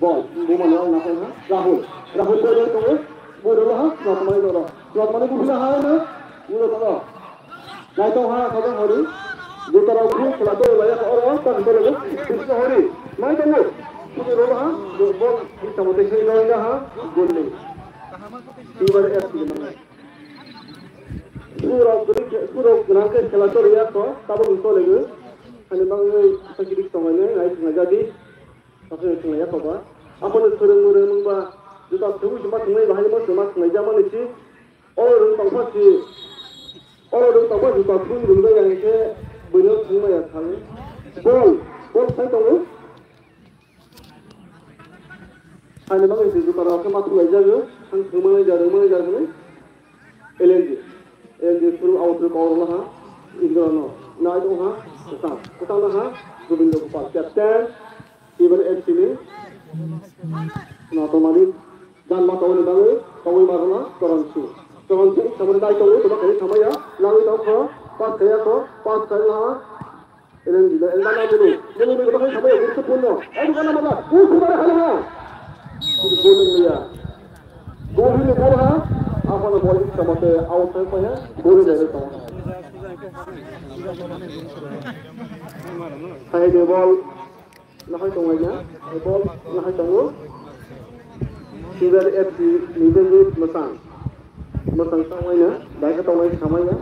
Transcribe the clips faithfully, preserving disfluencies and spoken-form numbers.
Bol, buma no na ha. Rahul. Rahul ko do to. Bo ro ha, na tamai do. Na tamai bo na ha na. Bo ro to. Nai to ha, ha ha ri. Jotara khu khela to la ya oro ta ko lo. Bisno Hari. Nai to. Bo ro ha. Bol, tamo te sei no ha. Gol ni. Tibar F C ni. Surok gwnang khe, surok gwnang khe khela choli ya kho, tabuk ni choli gwi. Hani bangwi sakiri tongo ne, nai thwngna jadi. Sakiri thwngna ya kho ba. Aphano swrwng mwrwng wng ba, juta thwngwi se ma thwngnai bahai mo se ma thwngnai ja mani si. Oro rwng tong pha si. Oro rwng tong pha juta thwngwi rwng ja yang khe bwino thwngma ya thangwi. Bol, bol sai tongo. Saini bagwi se juta rok khe ma thulai jago, ang thwngmani ja, rwngmani ja hwnwi L N G. L N G through out through kok rwla ha, Indra no. Nai tong ha, kwchang. Kwchang no ha, Gobindo Gopal, captain, Tibar F C ni. No to mani, dan ma tongni bagwi, tongwi ma rwla, Charan Singh. Charan Singh, samari dai tongo, to ba kani samaya, langwi tong kho, pass khaya kho, pass khaya ha. Eleng dilo, eleng dana bulu. Bulu ni bakal sampai yang itu pun no. Eh, bukan nama dah. Uh, sudah ada ha. Bulu ni ya. Bulu ni bulu ha. Apa nama bulu sama te out saya apa ya? Bulu ni ada sama. Saya dia bol. Nahai tong ya. Eh, bol. Nahai tong. Tibar F C ni bulu masang. Masang tong ya. Dah ketong ya sama ya.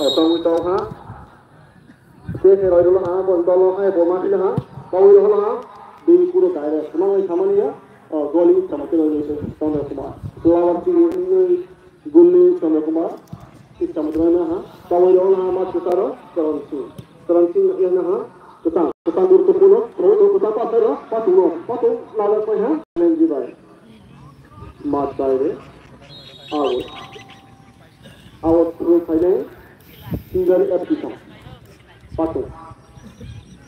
Oh, tong tong ha. Tei khe roi rwla ha, bo dolo hai bo ma phila ha, kaui rwla ha, bini kuro direct. Tamo wng samani ya, o goli tamo tei roi rwla tong rw kuma. Flower tini wngwi gulni tong rw kuma. Tamo tei roi ha, kaui rwla ha, ma kwcharo, Charan Singh. Charan Singh ya na ha, kwchang, kwchang guru tukuno, roi to kwchang pa sai rw, pa tu no, pa tu na rw pai ha, nen ji bai. Ma sai re, awo. Awo through khainai Tibar F C song. Patung.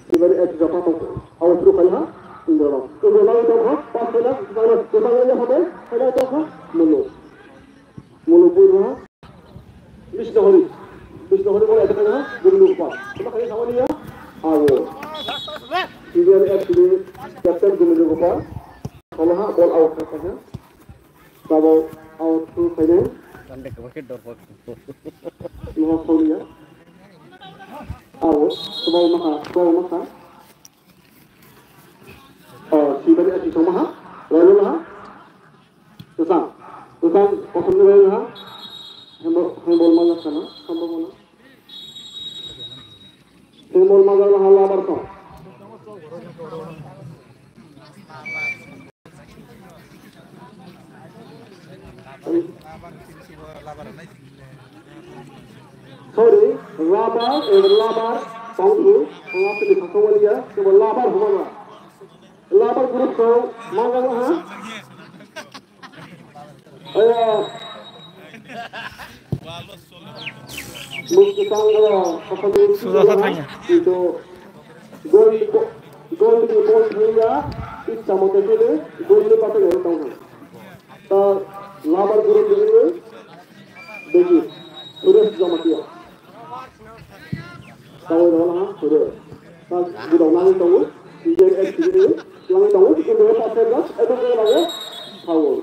Tibar F C song patung. Awo through khai ha. Indra long. Indra long tong ha. Pas khaina. Kwchang ya hamai. Khaina tong ha. Mulu. Mulu pui ha. Bisno Hari. Bisno Hari bola eta khaina. Gumlu pa. Kuma khaina sama dia. Awo. Tibar F C captain Gumlu pa. Kalau ha ball out khaina. Tabok out through khainai. Kande kebo khe dorpok. Noha khawliya. Out. Tabok makha, tabok makha. Oh, sibari ati song maha. Ralo maha. Usang. Usang, kosong ni ralo maha. Hembol, hembol mana sana? Hembol mana? Hembol mana maha labar song. Sorry, rubber, eh, rubber, tongkhu, tongkhu ni sakao waliya, kebo rubber humaba. Rubber group ko, mangala ha? Aya. Bwswk kwchang oro, sakha ni suda kha thangya. Kintu gol ni bo-, gol ni bol thangya, itsa mote khe gol ni pathak oro tong thang. Ta labar guru ni bini begi, Suresh Jamatia. Tawai rona ha, Suresh. Ta gudang nangwi tongo, T J F T V ni langwi tongo, kintu pathak gas, eto khe lago, foul.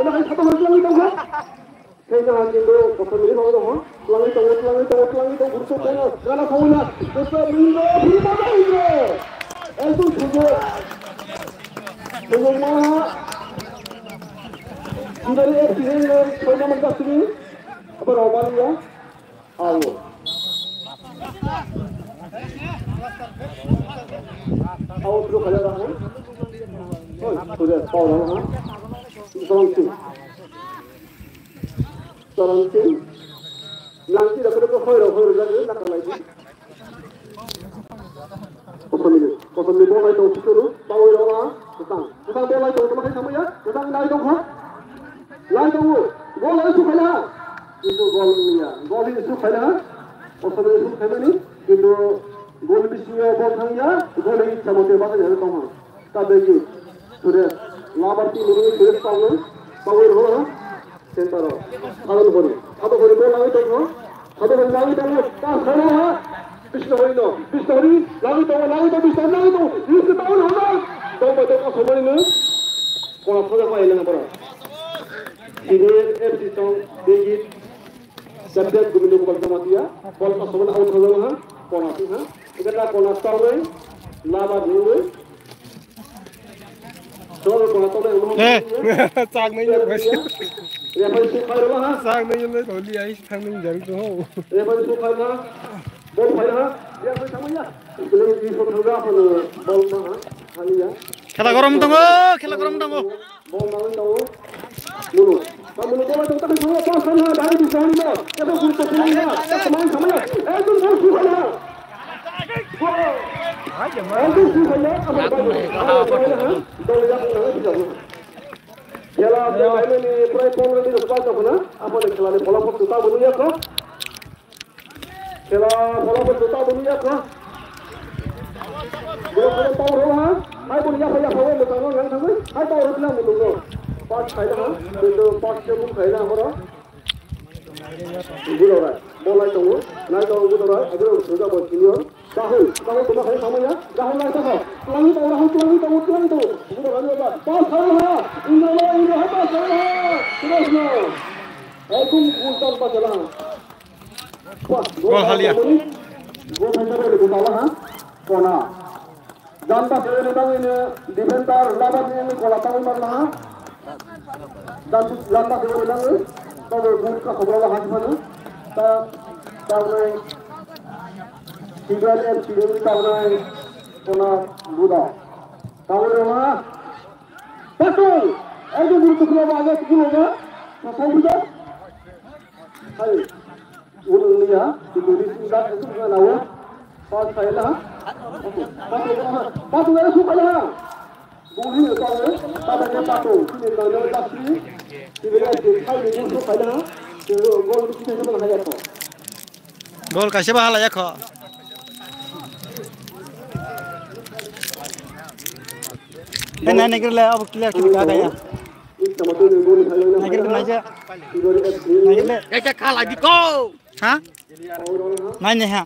Tamo hai sabo hai twlangwi tongkha. Khe no hai kintu kosom mili bago tongkha. Twlangwi tongo, twlangwi tongo, twlangwi tongo. Gurukhe tongkha. Gana thangwi na. Kosom mili bago tongkha. Ekdom sujok. Sujok ma. Sibari F C ni soi number jasini. Apa Romania? Awo. Awo through khaja da hai. Oi, through da, pao da ha. Charan Singh. Charan Singh. Langki da ko khoi ro khoi ro da na kar lai. Kosom ni, kosom ni ball lai tong sukuru, pao ro ha. Kwchang. Kwchang ball lai tong, tamo khai samaya. Kwchang nai tong kha. Lai tongo, gol lai su khaina. Kintu gol wngya. Gol hi su khaina. Kosom ni su khaimani. Kintu gol bisingo ball thangya. Gol hi chamate basa ya tongha. Ta begi. Suresh. Labar team ni Suresh Paul. Paul ho. Center o. Adon hori. Adon hori ball lai tongho. Adon hori lai tongho. Ta khaina ha. Bisno hori no. Bisno hori. Lai tongho. Lai tongho. Bisno lai tongho. Yusuf Paul ho. Tongba tongba somoi no. Kona soja pai leng bora. Senior F C song David Captain Gobindo Gopal Jamatia. Ball pas soman out hono ha. Kona si ha. Ika ta kona tawai. Laba dulu. Dol kona tawai. Eh, chak nai ya, bas. Referee su khai rwla ha. Chak nai ya, tholi ai thang nai jang to. Referee su khai na. Ball khai ha. Referee thang ya. Ini di so thang ga apa no. Ball ma ha. Thang ya. Khela gorom tongo, khela gorom tongo. Ball nangwi tongo. Munu. Munu ball tong takai tongo. Pas khamha, dai di sahani no. Ebo gurukhe swnamya. Eko mai khamya. Ekdom ball su khamya. Ekdom su khamya. Abo bai. Abo bai ha. Dol ya ko nang bijak. Khela de lainani prai pondro minute bai tongkhna. Abo de khela ni pholopor tuta bunu ya ko. Khela pholopor tuta bunu ya kha. Bro, bro, power ho ha. Hai buni ya phai ya phai mo tang nang thang. Hai power ho na mo tong. Pas khai na ha. Bro, pas ke bun khai na ho ro. Bro ra. Ball lai tongo. Lai tongo bro ra. Agro suja bo senior. Rahul, Rahul tuma khai sama ya. Rahul lai tongo. Tulangi tongo, Rahul tulangi tongo, tulangi tongo. Bro ra ba. Pas khai ha. Inna la ilaha pas khai ha. Terus na. Ekdom gol tang pas la. Gol halia. Gol halia, gol halia, ha? Kona. Janta sewani bangwi ni defender laba ni ni kola tangwi manla ha. Jan-, janta sewani bangwi. Tobo gol ka khobra ha sifani. Ta, ta nai. Tiga ni tiga ni ta nai. Kona buda. Tangwi roma. Patung. Ekdom guru tukula ba age tukula ba. Pasal buda. Hai. Ulung liya, itu di sini dah itu bukan awak. Pas saya lah. Batu, batu, batu dari suka lah. Buli tahu, pada dia batu. Sini kalau dia dah sini, sini dia sini. Hai, ini suka lah. Itu gol kita itu kan hayat tu. Gol kasih bahala ya kok. Eh, nai nai kira lah, abu clear kiri kaya. Nai kira nai ja. Nai kira. Kaisa khala di ko. Ha? Nai nai ha.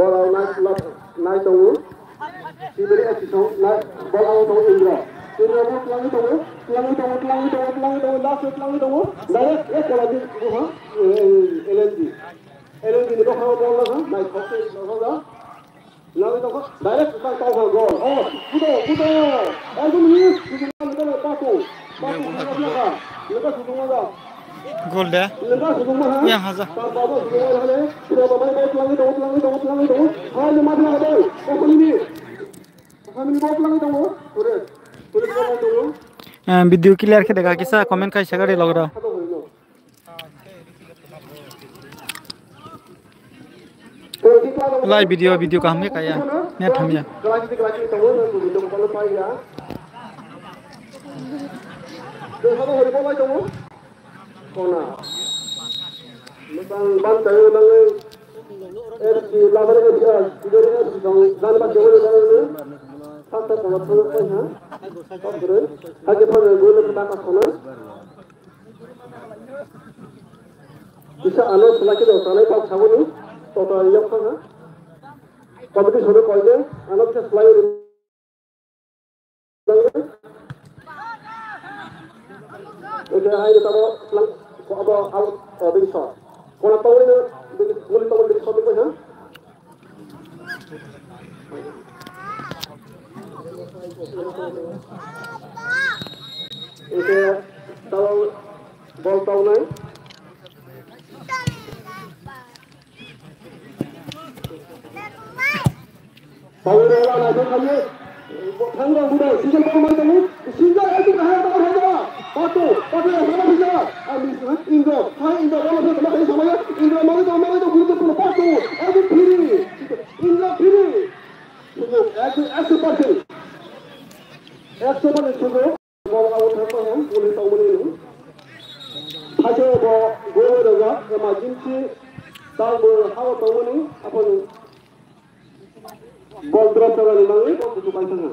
Bol ang nai, nai tongo. Tiberi F C song, nai, bol ang tongo Indra. Indra bol twlangwi tongo, twlangwi tongo, twlangwi tongo, twlangwi tongo, last o twlangwi tongo. Direct, eh, kola di, buha, eh, L N G. L N G ni bokha bol na ha, nai thok se, thok se. Nangwi tongkha, direct bang tongkha gol. Oh, kudo, kudo. Ekdom ni, kudo, kudo, kudo, paku. Paku, kudo, kudo, kudo. Kudo, kudo, kudo. Gol de. Kudo, kudo, kudo, ha? Yang haja. Pa, pa, pa, kudo, kudo, kudo. Kudo, pa, pa, pa, tulangi, tulangi, tulangi, tulangi, tulangi, tulangi. Hai, ni mati laga dong. Paku ni. Paku ni bol tulangi dong. Kudo. Kudo, kudo, kudo. Eh, video clear khe dega kisa comment kai sagari logra. Lai video, video kaham khe kaya. Net hamya. Kisa ano selai khe do, tanai kok saboni, toto yok kha ha. Komiti sodo koide, ano kisa selai ri. Oke, hai do tabo selang, ko abo out, oh, bini shot. Kona tawai no, bini, muli tawai bini shot ko ha. Ese tau bol tau nai. Tau nai la nai kami. Thang dong buda, single bol mai tau. Single itu kahar tau hai da. Patu, patu ya sama bisa. Ami Indra, hai Indra, bola sa sama kai sama ya. Indra mai tau, mai tau, guru tu patu. Aduh phiri. Indra phiri. Sujuk, ekso, ekso percent. Ekso percent sujuk. Bol abo thangma ya, uli tongmani no. Thajo bo gol rega, emergency, tal bo hawa tongmani, apon bol drop tara ni mangwi, bol kutu kai thanga.